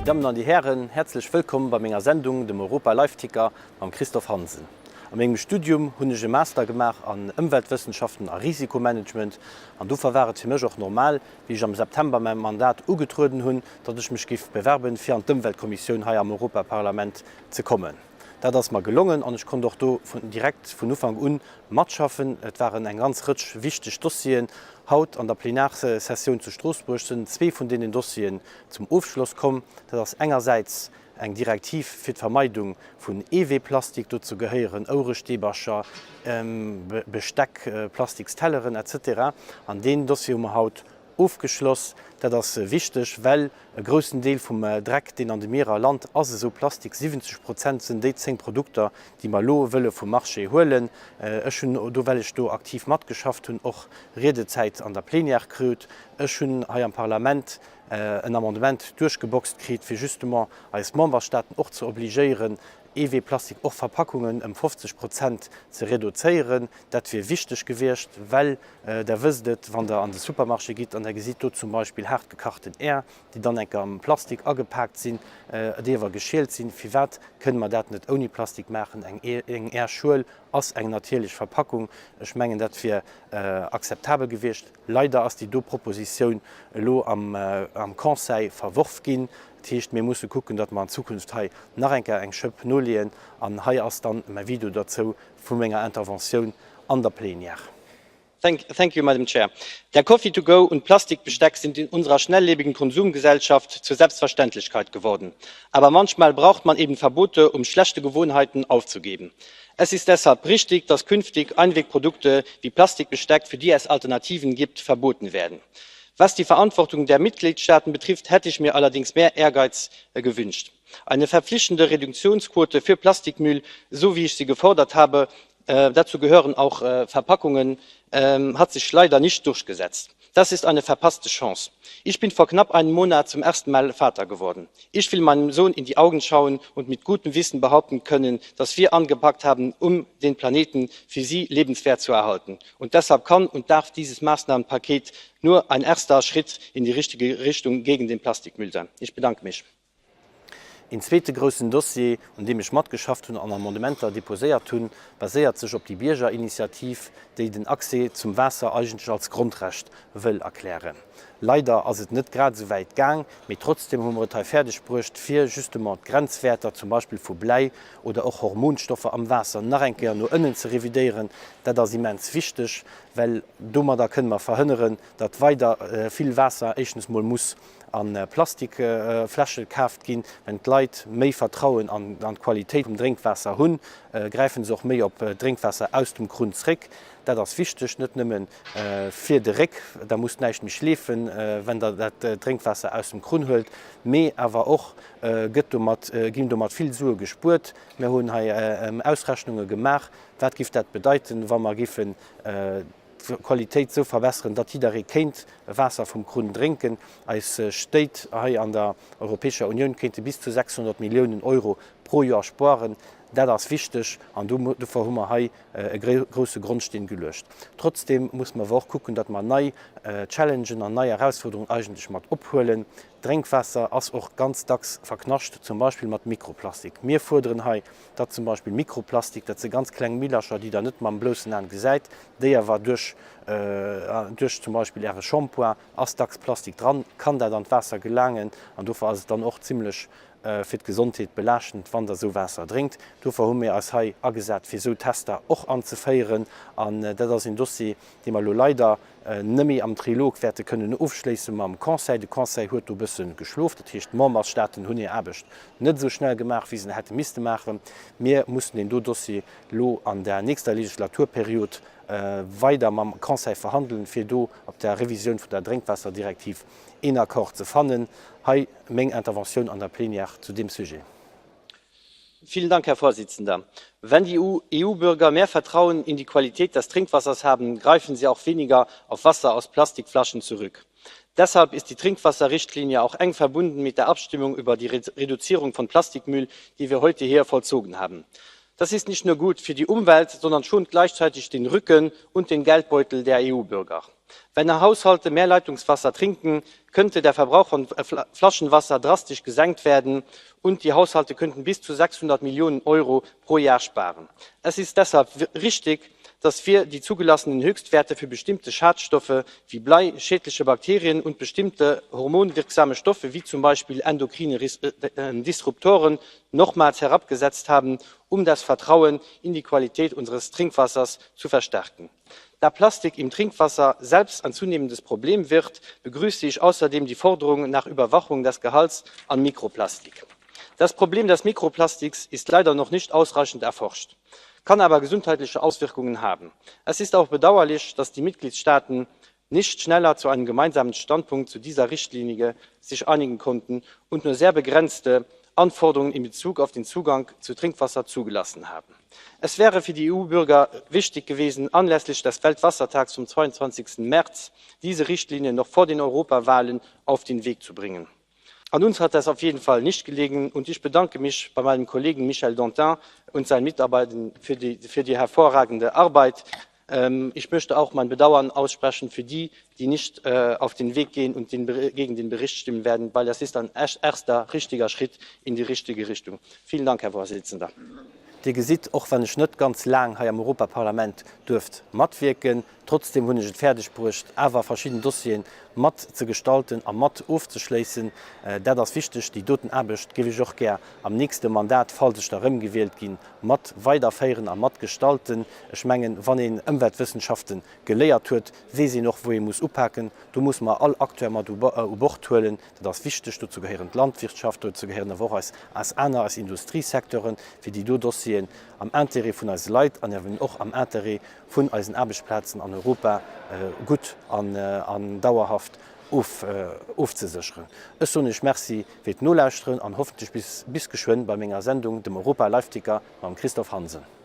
Déi Dammen an déi Hären, häerzlech wëllkomm bei menger Sendung, dem Europa Live Ticker mam Christophe Hansen. A mengem Studium hunn ech e Master gemaach an Ëmweltwëssenschaften a Risikomanagement an dofir war et fir mech och normal, wéi ech am September mäi Mandat ugetrueden hunn, datt ech mech géif bewerben, fir an d'Ëmweltkommissioun hei am Europaparlament ze kommen. Dat ass mer gelongen an ech konnt och do direkt vun Ufank un matschaffen. Et waren eng ganz Rëtsch wichteg Dossieren. Haut an der Plenarsessioun zu Stroossbuerg sënn zwee vun deenen Dossieren zum Ofschloss komm. Dat ass engersäits eng Direktiv fir d'Vermeidung vun Eeweeplastik, dozou gehéieren Ouerestäbercher, Besteck, Plastikstelleren, etc. An deen Dossier hu mer haut ofgeschloss. Dat ass wichteg, well e groussen Deel vum Dreck, deen an de Mierer lant, ass esou Plastik. 70 Prozent sinn déi 10 Produkter, déi mer elo wëlle vum Marché huelen. Ech hunn do, well ech do aktiv matgeschafft hunn, och Riedezäit an der Plenière krut. Ech hunn hei am Parlament en Amendement duerchgeboxt kritt, fir justement eis Memberstaaten och ze obligéieren, Eeweeplastik, och Verpackungen, ëm 50 Prozent ze reduzéieren. Dat wier wichteg gewiescht, well Der wësst et, wann Der an de Supermarché gitt an Der gesitt do zum Beispill haart gekachten Äer, déi dann enker am Plastik agepaakt sinn, déi awer geschielt sinn. Firwat kënne mer dat net ouni Plastik maachen? Eng Äerschuel ass eng natierlech Verpackung. Ech mengen, dat wier akzeptabel gewiescht. Leider ass déi do Propositioun elo am Conseil verworf ginn. Dat heescht, mir musse kucken, datt mer an Zukunft hei nach eng Kéier eng Schëpp noleeën. An hei ass dann mäi Video derzou vu menger Interventioun an der Plénière. Thank you, Madam Chair. Der Coffee to go und Plastikbesteck sind in unserer schnelllebigen Konsumgesellschaft zur Selbstverständlichkeit geworden. Aber manchmal braucht man eben Verbote, um schlechte Gewohnheiten aufzugeben. Es ist deshalb richtig, dass künftig Einwegprodukte wie Plastikbesteck, für die es Alternativen gibt, verboten werden. Was die Verantwortung der Mitgliedstaaten betrifft, hätte ich mir allerdings mehr Ehrgeiz äh, gewünscht. Eine verpflichtende Reduktionsquote für Plastikmüll, so wie ich sie gefordert habe, äh, dazu gehören auch äh, Verpackungen, ähm, hat sich leider nicht durchgesetzt. Das ist eine verpasste Chance. Ich bin vor knapp einem Monat zum ersten Mal Vater geworden. Ich will meinem Sohn in die Augen schauen und mit gutem Wissen behaupten können, dass wir angepackt haben, um den Planeten für sie lebenswert zu erhalten. Und deshalb kann und darf dieses Maßnahmenpaket nur ein erster Schritt in die richtige Richtung gegen den Plastikmüll sein. Ich bedanke mich. Een zweete groussen Dossier, un deem ech matgeschafft hunn an Amendementer deposéiert hunn, baséiert sech op déi Biergerinitiativ, déi den Accès zum Waasser eigentlech als Grondrecht wëll erklären. Leider ass et net grad esou wäit gaang, mee trotzdem hu mer et hei fäerdeg bruecht, fir justement d'Grenzwäerter zum Beispill vu Bläi oder och Hormonstoffer am Waasser nach eng Kéier no ënnen ze revidéieren. Dat ass immens wichteg, well domadder kënne mer verhënneren, datt weider vill Waasser éischtens mol muss a Plastikfläsche kaaft ginn. Wenn d'Leit méi Vertrauen an d'Qualitéit vum Drénkwaasser hunn, gräife se och méi op Drénkwaasser aus dem Krunn zréck. Dat ass wichteg, net nëmme fir de Réck, da musst näischt méi schleefen, wenn der dat Drénkwaasser aus dem Krunn huelt, mee awer och gëtt domat, ginn domat vill Sue gespuert. Mir hunn hei Ausrechnunge gemaach, wat giff dat bedeiten, wa mer giffen d'Qualitéit esou verbesseren, datt jidderee kéint Waasser vum Krunn drénken. Eis Stéit hei an der Europäescher Unioun kéinte bis zu 600 Milliounen Euro pro Joer spueren. Dat ass wichteg an dofir hu mer hei e grousse Grondsteen geluecht. Trotzdeem musse mer awer och kucken, datt mer nei Challengen an nei Erausfuerderungen eigentlech mat ophuelen. Drénkwaasser ass och ganz dacks verknascht, zum Beispill mat Mikroplastik. Mir fuerderen hei, datt zum Beispill Mikroplastik, dat si ganz kleng Millercher, déi Der net mam bloussen Aen gesäit, déi awer duerch, duerch zum Beispill Äre Shampoing ass dacks Plastik dran, kann dat an d'Waasser gelaangen an dofir ass et dann och zimlech fir d'Gesondheet belaaschtend, wann Der esou Waasser drénkt. Dofir hu mir eis hei agesat, fir esou Tester och anzeféieren an dat ass een Dossier, dee mer elo leider nëmme am Trilog wäerte kënnen ofschléisse mam Conseil. De Conseil huet do e bësse geschlof, dat heescht d'Memberstaaten hunn hir Aarbecht net esou schnell gemaach, wéi se se hätte misste maachen. Mir mussen deen do Dossier elo an der nächster Legislaturperiod weider mam Conseil verhandelen, fir do op der Revisioun vun der Drénkwaasserdirektiv een Accord ze fannen. Hei meng Interventioun an der Plénière zu deem Sujet. Vielen Dank, Herr Vorsitzender. Wenn die EU-Bürger mehr Vertrauen in die Qualität des Trinkwassers haben, greifen sie auch weniger auf Wasser aus Plastikflaschen zurück. Deshalb ist die Trinkwasserrichtlinie auch eng verbunden mit der Abstimmung über die Reduzierung von Plastikmüll, die wir heute hier vollzogen haben. Das ist nicht nur gut für die Umwelt, sondern schont gleichzeitig den Rücken und den Geldbeutel der EU-Bürger. Wenn Haushalte mehr Leitungswasser trinken, könnte der Verbrauch von Flaschenwasser drastisch gesenkt werden und die Haushalte könnten bis zu 600 Millionen Euro pro Jahr sparen. Es ist deshalb richtig, dass wir die zugelassenen Höchstwerte für bestimmte Schadstoffe wie Blei, schädliche Bakterien und bestimmte hormonwirksame Stoffe wie zum Beispiel endokrine äh, Disruptoren nochmals herabgesetzt haben, um das Vertrauen in die Qualität unseres Trinkwassers zu verstärken. Da Plastik im Trinkwasser selbst ein zunehmendes Problem wird, begrüße ich außerdem die Forderung nach Überwachung des Gehalts an Mikroplastik. Das Problem des Mikroplastiks ist leider noch nicht ausreichend erforscht, kann aber gesundheitliche Auswirkungen haben. Es ist auch bedauerlich, dass die Mitgliedstaaten nicht schneller zu einem gemeinsamen Standpunkt zu dieser Richtlinie sich einigen konnten und nur sehr begrenzte Anforderungen in Bezug auf den Zugang zu Trinkwasser zugelassen haben. Es wäre für die EU-Bürger wichtig gewesen, anlässlich des Weltwassertags vom 22. März diese Richtlinie noch vor den Europawahlen auf den Weg zu bringen. An uns hat das auf jeden Fall nicht gelegen, und ich bedanke mich bei meinem Kollegen Michel Dantin und seinen Mitarbeitern für die, für die hervorragende Arbeit. Ähm, ich möchte auch mein Bedauern aussprechen für die, die nicht äh, auf den Weg gehen und den, gegen den Bericht stimmen werden, weil das ist ein erster richtiger Schritt in die richtige Richtung. Vielen Dank, Herr Vorsitzender. Dir gesitt, och wann ech net ganz laang hei am Europaparlament duerft matwierken, trotzdem hunn ech et fäerdeg bruecht, awer verschidden Dossieren mat ze gestalten a mat ofzeschléissen. Dat ass wichteg. Déi doten Aarbecht géif ech och gär am nächste Mandat, falls ech da erëmgewielt ginn, mat weiderféieren a mat gestalten. Ech mengen, wann een Ëmweltwëssenschaften geléiert huet, weess een och, wou ee muss upaken. Do muss mer all Acteur mat u Bord huelen. Dat ass wichteg. Dozou gehéieren d'Landwirtschaft, dozou gehéieren awer och eis eis aner, eis Industriesecteuren, fir déi do Dossieren am Intérêt vun eise Leit an eben och am Intérêt vun eisen Aarbechtsplazen an Europa gutt an an dauerhaft of ofzesécheren. Ech soen Iech Merci fir d'Nolauschteren an hoffentlech bis bis geschwënn bei menger Sendung, dem Europa Liveticker mam Christophe Hansen.